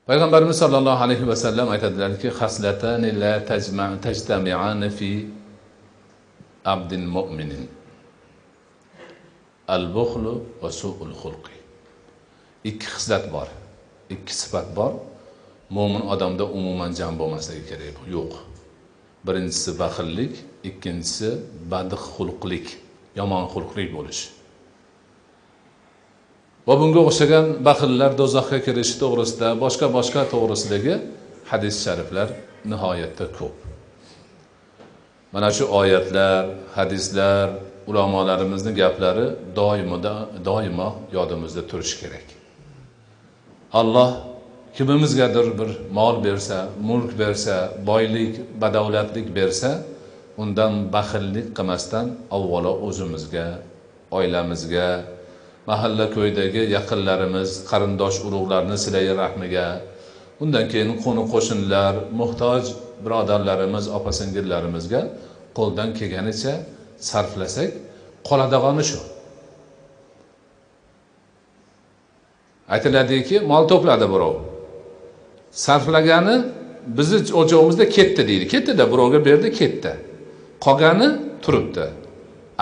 Payg'ambarimiz sollallohu alayhi vasallam aytadilarki, haslatani la tajtami'ani fi abdin mu'minin. Al-buxlu va su'ul xulqi. Ikki xislat bor, ikki sifat bor. Mo'min odamda umuman jam bo'lmasligi kerak, yo'q. Birinchisi baxillik, ikkinchisi badxulqlik, yomon xulqli bo'lish. Va bunga o'xshagan baxillar do'zaxga kirishi to'g'risida, boshqa-boshqa to'g'risidagi hadis shariflar nihoyatda ko'p. Mana shu oyatlar, hadislar, ulamolarimizning gaplari doimo yodimizda turishi kerak. Alloh kimimizgadir bir mol bersa, mulk bersa, boylik, badavlatlik bersa, undan baxillik qilmasdan avvalo o'zimizga, oilamizga, mahalla ko'ydagi yaqinlarimiz, qarindosh urug'larni silai rahmiga, undan keyin qo'ni-qo'shnilar, muhtoj birodarlarimiz, opa-singillarimizga qo'ldan kelganicha sarflasak, qoladigani shu. Aytiladiki, mol to'pladi birov. Sarflagani bizni o'lchovimizda ketdi deydi. Ketdi-da, birovga berdi, ketdi. Qolgani turibdi.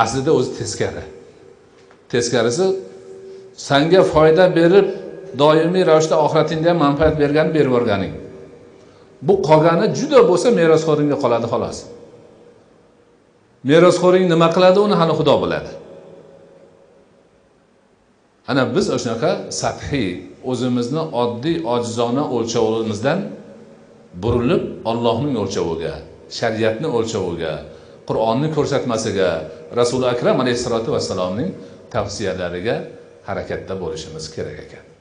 Aslida o'zi teskari. Teskarisi sanga foyda berib, doimiy ravishda oxiratingda ham manfaat bergani berib yuborganing. Bu qolgani juda bo'lsa merosxo'ringga qoladi xolos. Merosxo'ring nima qiladi, uni hali Xudo biladi. Ana biz o'shanaqa sathiy, o'zimizni oddiy ojizona o'lchovimizdan burilib Allohning o'lchoviga, shariatning o'lchoviga, Qur'onning ko'rsatmasiga, Rasuli Akram alayhissalatu vassalomning tavsiyalariga harakatda bo'lishimiz kerak ekan.